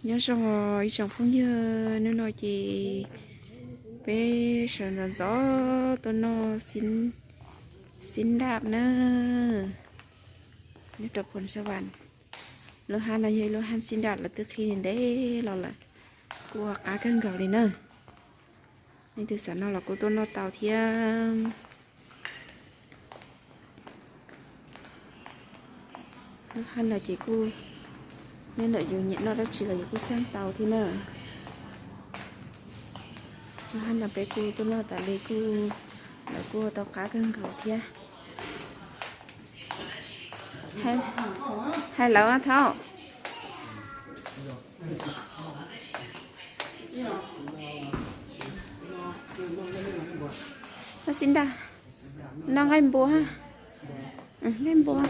Nyob zoo ib tsoom phooj ywg, hnub no ces peb sawv ntxov ntxov tuaj noj xib nrab na, nyob rau Phoos Xab Vas. Lub hab no yog ib lub hab xib nrab lawv twb qhib ntev los lawm, kuj ua qab kawg nkaus li na. Leej twg xav noj los kuj tuaj noj tau thiab. Lub hab no ces kuj, nyob ntawm yus nyiam noj dab tsi los yus kuj xeeb tau thiab na. Lub hab no peb kuj tuaj noj tas li kuj, lawv kuj ua tau qab kawg nkaus thiab. Hais lawv thaub. Noj xib nrab, noj nqaij npua, nqaij npua.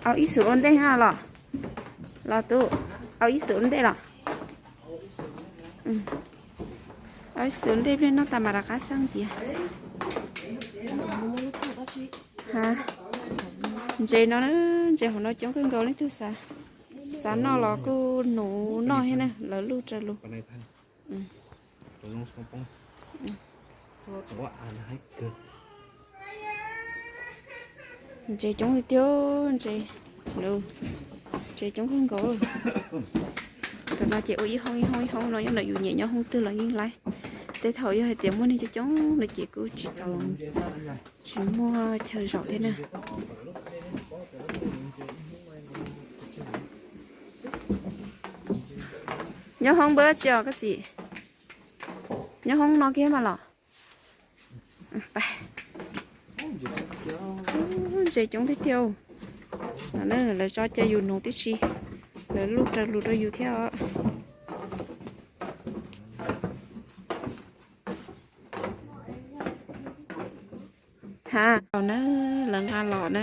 Au ib xus ua ntej ha los, los tub, au ib xus ua ntej los. Au ib xus ua ntej pliag noj tas mas rov qab xeeb ntxiv. Ntses no, ntses hauv no coob kawg nkaus, leej twg xav noj los kuj nuv noj thiab na, lawv luj raws lus. Ntses coob li tiag, ntses, ntses coob kawg nkaus. Tam no ces ua ib hoob ib hoob ib hoob no, nyob ntawm yus nyiam nyob hoob twg los yeej laib. Tej thaum yog hais tias muaj neeg coob coob no ces kuj tsis txaus, tsis muaj chaw zaum thiab na. Nyob hoob npawb tsi os koj txiv? Nyob hoob no kiag mas los. Ntses coob tiag tiag. Lawv tso cai yus nuv tib si, lawv luj raws lus rau yus thiab os. Ha, los na, lawv nqa los na.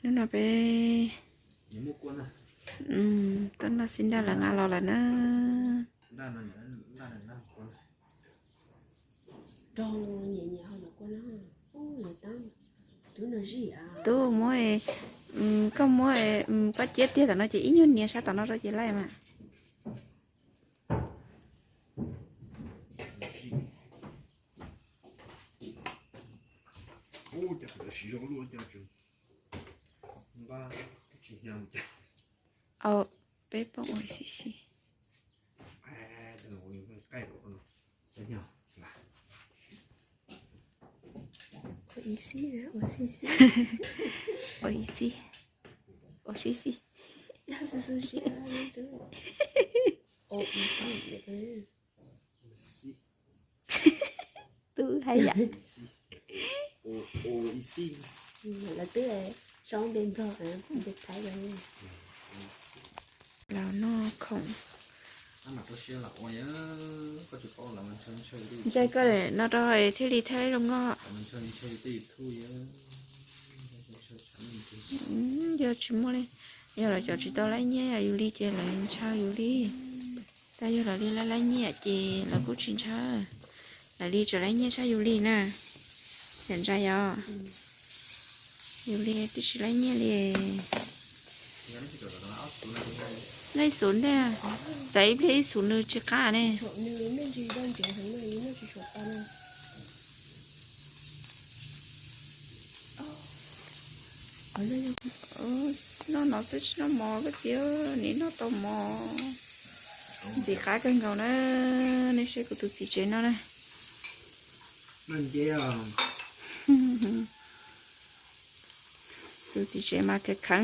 Hnub no peb tuaj noj xib nrab lawv nqa los lawm na. Tub muab, koj muab, koj ciab tiag tom no ces ib nyuag nias sab tom no rau ces laij mas. Au, peb poob ua xib xib. Ua ib xib, ua sib xib. Tub hais yam. Lawv twb sau npe Nplog, npe Thaib los. Los noj khoom. Ntshe koj no rau thiaj li thaij zoo nkauj. Yog tsis muaj li, yog lawv cov tsis tau laib nyiaj yus li ces lawv ntshaw yus li. Tab yog lawv li laib laib nyiaj ces lawv kuj tsis ntshaw. Lawv li tseem laib nyiaj tshaj yus li na. Yam ntsa yog yus li twb tsis laib nyiaj li. Noj ib xus ntej, txawm ib pliag ib xus nws tsis qab ne. Noj no xwb tsis noj mov koj txiv, nim noj tau mov. Ntxim qab kawg nkaus na, nej saib kuv tus txiv tsev no na. Tus txiv tsev mas kheev kheev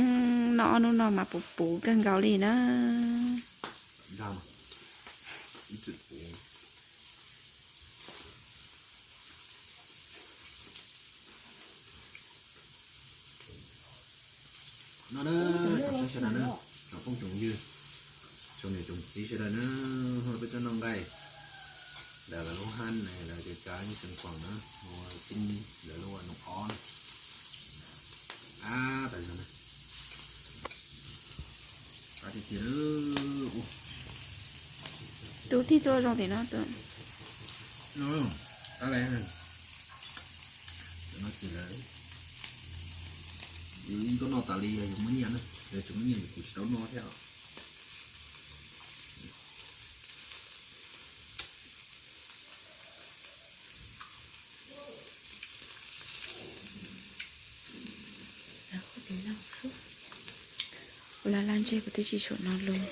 noj ob hnub no mas puv puv kawg nkaus li na. No na, tsoom saib sawv daws na, tsoom phooj tsoom ywg, tsoom niam tsoom txiv sawv daws na, hnub no peb tuaj noj nqaij ntawm lawv lub hab ne, lawv cov cav nyob Xeev Khuam na, ua xib lawv lub ua noo ob na. Ab, tas zog na. Qab tiag tiag, ua Tus tij tuaj zoo tim no tus. Yus yeej tuaj noj tas li yog yus muaj nyiaj na, yog tsis muaj nyiaj yus kuj tsis tau noj thiab. Ua la la ntseg kuv twb tsis tshua noj lus.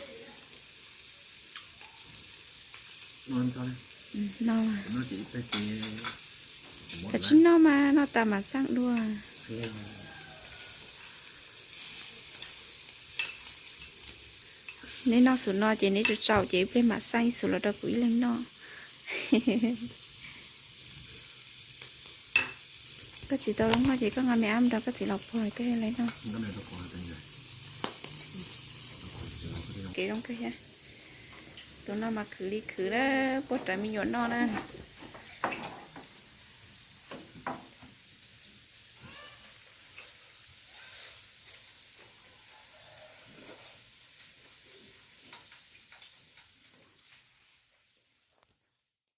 Noj, koj tsis noj mas noj tas mam xaj dua. Neb noj xub no ces neb tsaus tsaus ces ib pliag mam xaj ib xub los rau kuv ib leeg noj. Koj tsis tau zoo noj ces koj nqa me ab rau koj txiv los puag koj thiaj li noj. Kev zoo kawg thiab. Tus no mas khwv li khwv na, puag rawv me nyuam noj na.